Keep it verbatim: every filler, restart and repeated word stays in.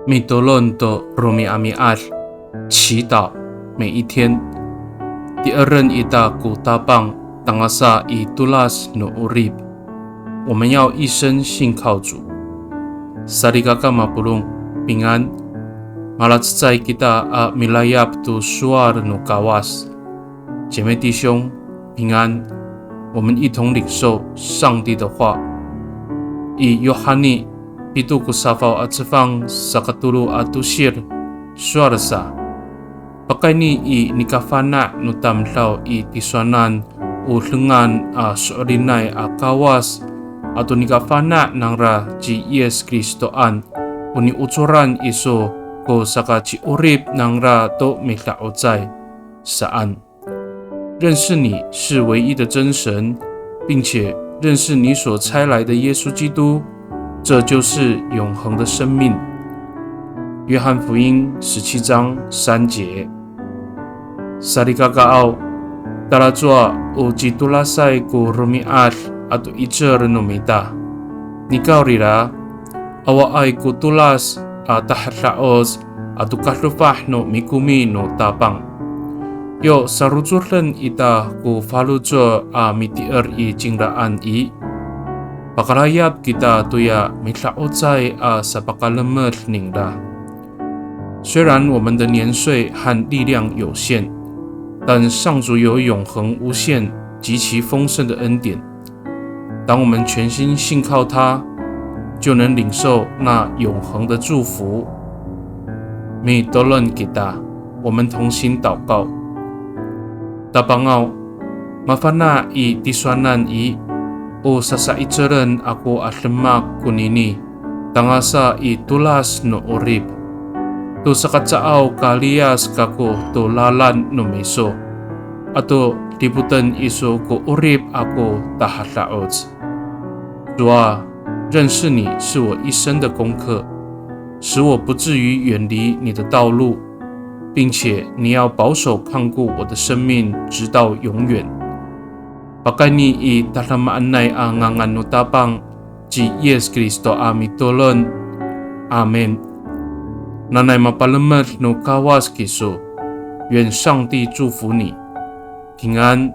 Mitolon to romi'ami'ad, 祈祷每一天。Ti'eren ita ko Tapang tangasa i tolas no 'orip. 我们要一生信靠主。Salikaka mapolong, 平安。Malacecay kita a milayap to sowal no Kawas. 姐妹弟兄，平安。我们一同领受上帝的话。I Yohani pito ko safaw a cefang sakatolo a tosil, sowal sa. Pakayni i nikafana' no tamdaw i tisowanan o dengan a so'elinay a Kawas, ato nikafana' nangra ci Yis Kristoan, o niocoran iso ko sakaci'orip nangra to mida'ocay saan. 认识你是唯一的真神，并且认识你所差来的耶稣基督，这就是永恒的生命。约翰福音十七章三节。Salikakaaw, talacowa o citolasay ko romi'ad ato 'icel no mita. Nikawrira, awaay ko tolas a tahada'oc ato kadofah no mikomi no Tapang. Yo sarocoden ita ko faloco' a miti'er i cingraan i, pakalayap kita toya mida'ocay a sapakalemed ningra. 虽然我们的年岁和力量有限，但上主有永恒无限、极其丰盛的恩典。当我们全心信靠他，就能领受那永恒的祝福。Mitolon kita, 我们同心祷告。Tapangaw, mafana' i tisowanan i, o sasa'icelen ako a demak konini, tangasa i tolas no 'orip. To sakacaaw ka liyas kako to lalan no miso, ato dipoten iso ko 'orip ako tahada'oc. 主啊，认识你是我一生的功课，使我不至于远离你的道路，并且你要保守看顾我的生命直到永远。Pakayni i tadamaanay a ngangan no Tapang, ci Yis Kristo a mitolon. Amin. Nanay mapalemed no Kawas kiso. 愿上帝祝福你，平安。